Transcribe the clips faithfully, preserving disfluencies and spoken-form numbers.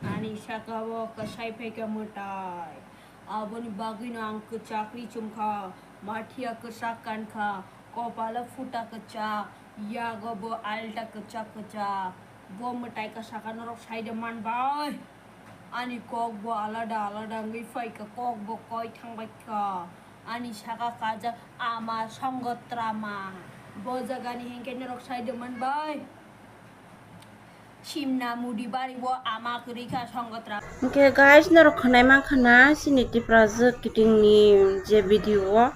Ani saka o kwsai phaikha mwtai. Aboni bagwino ang kwchakri chumkha, mathiya kwchak kankha, kopalo phuta kwchak, yago bo alta kwchak kwchak. Bo mwtai kwsaka norok saida manbai. Ani kok bo alada alada wngwi phaikha, kok bo koi thangbaikha. Ani saka kajak ama Songotrama. Bo jagani hinkhe norok saida manbai. Simna mudi bari o ama kwrwi kha Songotra. Hwnkhe guys, norok khwnai mankha na chini Tipra jwk kiting ni je video o,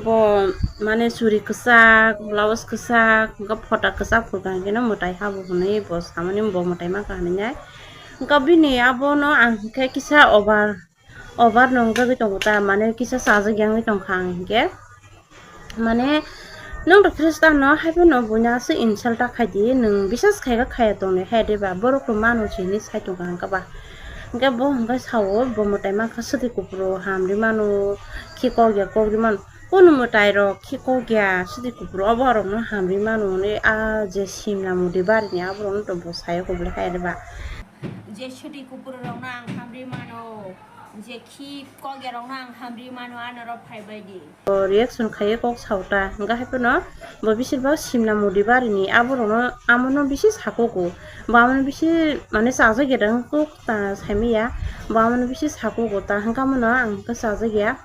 bo mane churi kwchak, blouse kwchak, hwnkhe phota kwchak phurkha hwnkhe no mwtai ha bo hwnwi bo samani bo mwtai mankha hinwi nai. Hwnkhe bini abono ang hwnkhe kisa over. Over no wngwi tongo ta, mane kisa chajak ya wngwi tongkha ang hinkhe. Mane, nwng to Khristan no, hai phano buino aswk insult ta khai di, nwng bisas khai kha khaya tongni hai de ba, borok to mano se hinwi sai tongkha hwnkhe ba. Hwnkhe bo hwnkhe sao, bo mwtai mankha swtwi kupuro hamri mano, khi kok ya kok ri mano. Kunu mwtai rok khi kok ya, swtwi kupuro obo rok no hamri mano hinwi a je simna mudi bari ni abo rok no to bo sai kok le hai de ba. Je swtwi kupuro rok no ang hamri mano, je khi kok ya rok no ang hamri mano, ano rok phai bai di. Bo reaction khaiwi kok sao ta, hwnkhe hai phano bo bisir bak simna mudi bari ni abo rok no, amo no bisi sa kuku, bo amo no bisi mane chajak ya rang kuk ta sai manya, bo amo no bisi sa kuku ta, hwnkhe amo no ang hwnkhe chajak ya.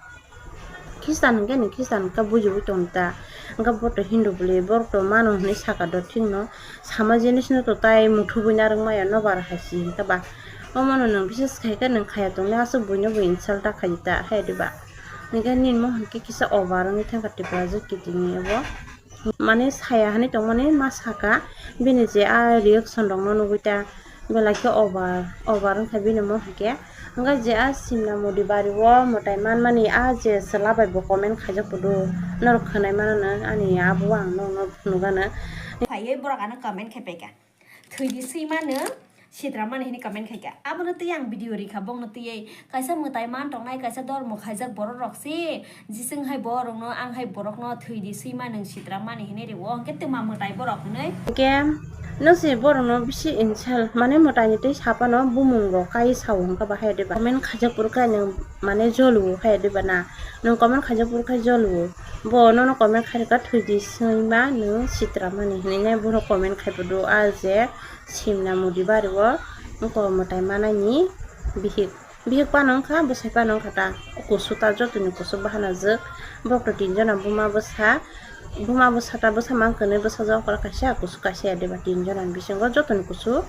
Khristan hwnkhe nwng Khristan hwnkhe bujiwi tong ta. Hwnkhe bo to Hindu bwlwi, borok to mano hwnwi saka do thikno. Sama jinisno to tai muthubwi narwk maya nobar hai si hwnkhe ba. Omono nwng bises khai khe nwng khaya tongli aswk buino bo insult ta khai ta hai diba. Hwnkhe nini mohor khe kisa over wngwi thangkha Tipra jwk kitingni abo. Mane saya hinwi tongmani ma saka, bini je a reaction rokno nugwi ta belai khe over, over wngkha bini mo hinkhe. Hwnkhe je a simna mudi bari o mwtai manmani a je chwla bai bo comment khaijak kudu, norok khwnai mano no ani abo ang norokno phunukgano. Phaiwi borok ano comment khai paikha. Thwidi swima nwng sitra mani hinwi comment khaikha. Abono twi ang video rikha, bongno twiwi kaisa mwtai man tongnai, kaisa dormo khaijak borok rok se, jisung hai borokno, ang hai borokno thwidi swima nwng sitra mani hinwi rio, hwnkhe twma mwtai borok hinwi. Hwnkhe no se borokno bisi insult, mane mwtaini twi sapano bumung rok kai sao hwnkha ba hai diba. Comment khaijak phuru khe nwng mane jolu hai diba na, nwng comment khaijak phuru khe jolu. Bo nono comment khairokha thwidi swima nwng sitra mani hinwi nai bono comment khai phudu a je simna mudi bari o wngkha mwtai manaini bihik. Bihik phano wngkha, bwsai phano wngkha ta. Kusu ta jotoni kusu bahanajwk. Borok to tinjona buma bwsa, buma bwsa ta bwsa mang kwnwi bwsajwk ongkhorok kaisa kusu kaisa ya diba tinjona bisingo jotoni kusu.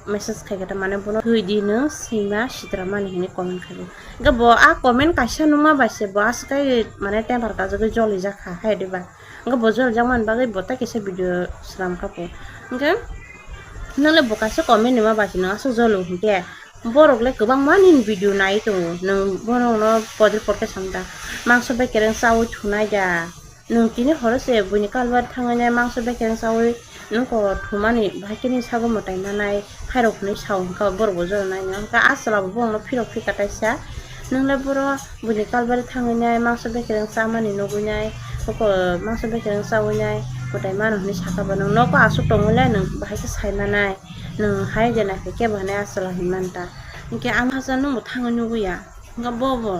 Message khaikha ta mane bono thwidi nwng swima sitra mani hinwi comment khaio. Hwnkhe bo a comment kaisa nukma bai se bo aswk kai mane temper kajagwi jolijakha hai diba. Hwnkhe bo jolijakmani bagwi bo tei kaisa video swnamkha bo. Hwnkhe nwng le bo kaisa comment nima bai se nwng aswk jolo hinkhe borok le kwbangma nini video nai tongo, nwng bono podcast podcast samda mangso bai kereng chaui thunai da. Nwng tini horo se buini kalbar thangwi nai mangso bekereng chaui nokho thumani bahai khe nini sago mwtai manai hairok hinwi sao hwnkha borok bo jora nai hwnkha a chwla bo bongno phirok phika taisa nwng le boro buini kalbar thangwi nai mangso bekereng chamani nugwi nai nokho mangso bekereng chaui nai mwtai mano hinwi saka ba nwng nogo aswk tongwi le nwng bahai khe sai manai nwng hai je naikhe kebo hinwi a chwla hinwi manta hinkhe ang hachal nwngbo thangwi nugwi ya hwnkha bo bo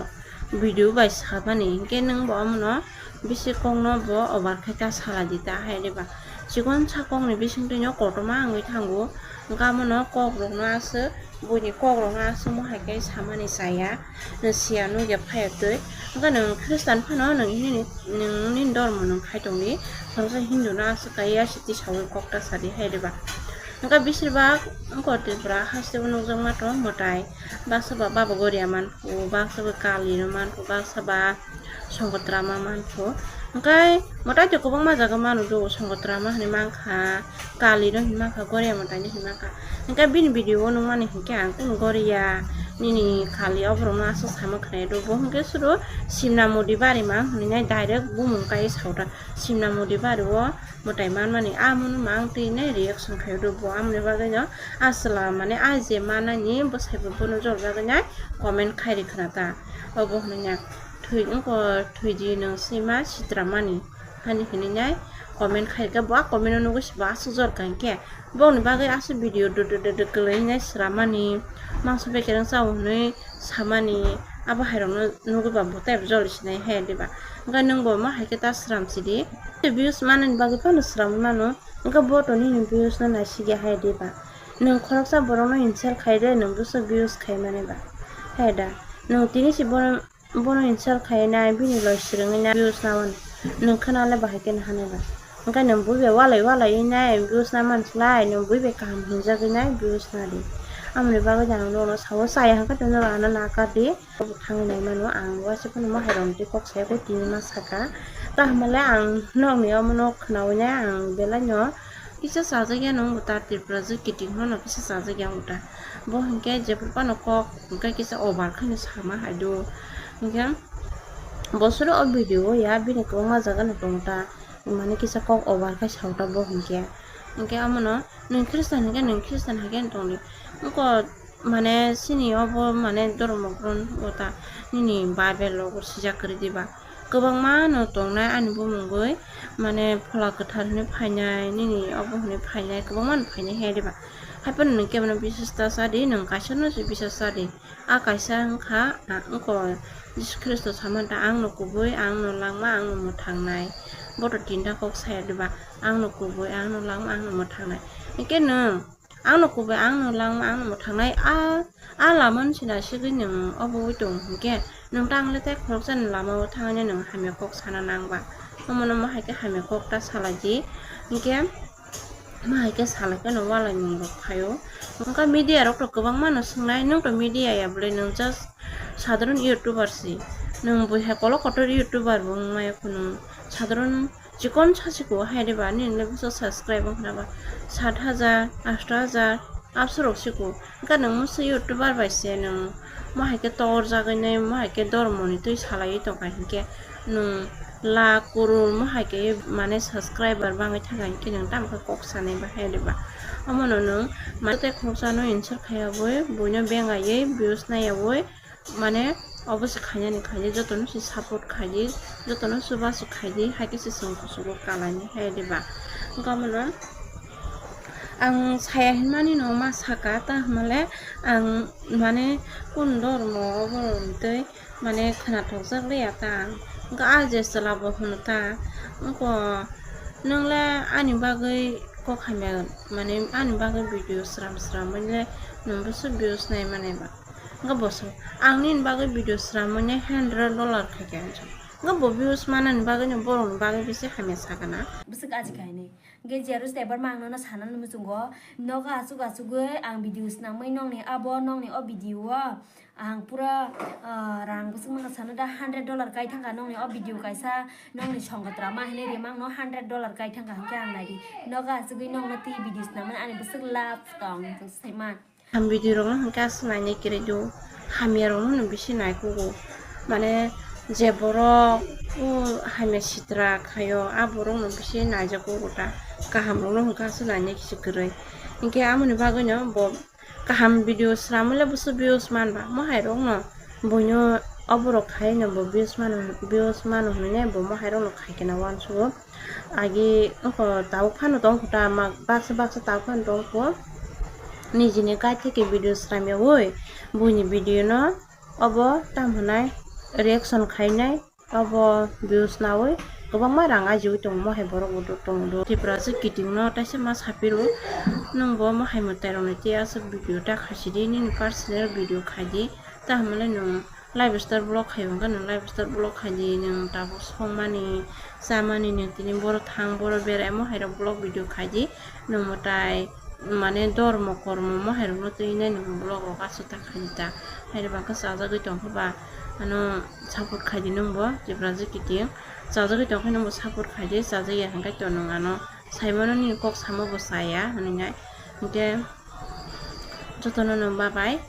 video bai sabani hinkhe nwng bo omono. Bisi kokno bo obar khe ta salai di ta hai diba. Chikon sa kokni bisingtwi no kotorma wngwi thango. Hwnkhe amono kokrokno aswk, buini kokrokno aswk mo hai khe samani chaya. Nwng siya nukya phaiya twi. Hwnkhe nwng Khristan phano nwng nini, nwng nini dormo nwng khai tongdi. Khoroksa Hindu no aswk kaiya siti sawi kok ta sadi hai diba. Hwnkhe bisir bak wngkha Tripura haste o nukjakma tongo mwtai. Baksa ba Baba Goria mankhu, baksa ba Kali no mankhu, baksa ba Songkotrama mankhu. Hwnkhe mwtai twi kwbangma jaga manu do, Songkotrama hinwi mankha, Kali no hinwi mankha, Goria mwtai no hinwi mankha. Hwnkhe bini video o nukmani hinkhe ang kunu Goria nini Kali oborokno aswk sama khwnai do, bo hwnkhe suru Simna Modi bari mang hinwi nai direct bumung kai saota Simna Modi bari o mwtai manmani amono mang twi nai reaction khai do, bo amoni bagwi no a chwla mane a je manani bwsai bo bono jor bagwi nai comment khai ri khna ta. Obo hwnwi na thwi wngkha thwidi nwng swima sitra mani hani hinwi nai comment khaikhe bo a comment o nugwi se bo aswk jor kha hinkhe bongni bagwi aswk video dwdwdwdw kwlwi hinai swrammani mangso bekereng chao hinwi samani abo hairokno nugwi ba bo teibo joli sinai hai diba. Hinkhe nwng bo ma haikhe ta swram sidi views manani bagwi phano swramwi mano hinkhe bo to nini views no naisikya hai diba. Nwng khoroksa borokno insult khaide nwng bwswk views khaimani ba hai da nwng tini se bono Bono insult khainai bini loi swrwngwi nai views naui nwng khwnale bahai khe nahanai ba. Hwnkhe nwng bui bai walai walai nai views na manslai nwng bui bai kaham hinjagwi nai views nadi. Amoni bagwi da ang nono sao chaya hwnkhe to norok ano nakardi. Thangwi naimano ang uaisa phano mahairokni twi kok saya khe tini ma saka. Tamo le ang nokni omono khwnaui nai ang belai no kisa chajakya nwng bo ta Tripura jwk kiting phano kisa chajakya ang bo ta. Bo hwnkhe jephuru phano kok hwnkhe kisa over kheno sama hai do. Hwnkhe bosoro o video o ya bini kwbangma jaga no tongo ta, mane kisa kok over khai sao ta bo hwnkhe. Hwnkhe omono nwng Christian hwnkhe nwng Christian hai khe tongdi. Oko mane chini obo mane dhormo goron o ta nini Bible rogo sijak kwrwi diba. Kwbangma no tongnai ani bumungwi mane phola kwthar hwnwi phainai nini obo hwnwi phainai kwbangma no phainai hai diba. Haiphano nwng kebono bisas ta chadi nwng kaisa no se bisas chadi. A kaisa wngkha, a, wngkha Jisu Khristo samani ta, "Ang no kubui, ang no langma, ang no mwthangnai." Bo to tinta kok saya diba, "Ang no kubui, ang no langma, ang no mwthangnai." Hinkhe nwng, "Ang no kubui, ang no langma, ang no mwthangnai," a, a lama no se naisigwi nwng obo ui tong hinkhe, nwng tang le tei khoroksa ni lama o thangwi nwng hamya kok sana nang ba. Omo no mo hai khe hamya kok ta salai di. Hinkhe, Ma hai khe salai phano walai mung rok phaio. Wngkha media rok to kwbangma no swngnai, nwng to media ya bwlai, nwng just sadharon YouTuber si. Nwng bui hai kolok kotor YouTuber bo wng maya kho, nwng sadharon chikon sa si kho, hai de ba nini le bwswk subscribe wng khna ba sat hajar, asto hajar, abso rok si kho. Wngkha nwng mungsa YouTuber bai se nwng mo hai khe tor jagwi nai, mo hai khe dhormo ni twi salaiwi tongkha hinkhe nwng lakh, crore mo hai khe mane subscriber bangwi thangkha hinkhe nwng tamo khe kok sanai ba hai de ba. Omono nwng mane tei khoroksa no insult khaiyawi, buino bengaiwi, views naiyawi, mane obo se khainani khaidi, jotono se support khaidi, jotono chubachu khaidi, hai khe se chwng kuchugo kalaini hai de ba. Wngkha omono ang saya hinmani no ma saka, ta hwnmale ang mane kun dhormo obo tei mane khwnathokjak liya ta. Wngkha a je chwla bo hwno ta, wngkha nwng le ani bagwi kok hamya, mane ani bagwi video sram sramwi le nwng bwswk views nai mani ba. Wngkha bo swng, "Ang nini bagwi video sramwi nai hundred dollar khaikha," hinwi. Wngkha bo views manani bagwi no borokni bagwi bisi hamya sakha na. Bwswk aji kha hinwi. Hwnkhe Jerusalem ebar ma ang nono sanani muchungo, nogo achuk achugwi ang video swnamwi nokni abo, nokni o video o ang pura, ah, rang bwswk mano sano da, hundred dollar kai thangkha nokni o video kaisa, nokni songotra ma hinwi rimang no hundred dollar kai thangkha, hwnkhe ang naidi nogo achugwi nokno twi video swnamani ani bwswk love tong chwng swima. Ham video rokno hwnkhe aswk nainai kwrwi do, hamya rokno no bisi naikugo, mane je borok o hamya sitra khaio a borok no bisi naijago ta, kaham rokno hwnkhe aswk nainai kisa kwrwi, hinkhe amoni bagwi no bo kaham video sramwi le bwswk views man ba, mo hai rok no buino oborok khai no bo views mano, views mano hinwi bo mo hai rok no khai khe na uansugo. Agi wngkha tabuk phano tong kho ta, ma baksa baksa tabuk phano tong kho. Nijini kai theke video sramya oi, buini video no obo tamo hwnai reaction khainai, obo views naui kwbangma rang ajiui tongo, mo hai borok bo tongo do. Tripura se kiting no taisa ma saphiru, nwng bo mo hai mwtai rok ni tei aswk video ta khaisidi, nini personal video khaidi, ta hwnmale nwng Lifestyle vlog khai hwnkhe nwng lifestyle vlog khai di, nwng tabuk songmani, chamani, nwng tini boro thang, boro berai, omo hai rok vlog video khai di, nwng mwtai mane dormo kormo omo hai rokno twi nai nwng vlog rok aswk ta khai di ta, hai rok bangkhe chajagwi tongkhe ba ano support khai di nwng bo, Tipra jwk kiting chajagwi tongkhe nwng bo support khai di, chajak ya hwnkhe to nwng ano saimano nini kok samo bo chaya hwnwi nai, hwnkhe jotono no bye bye.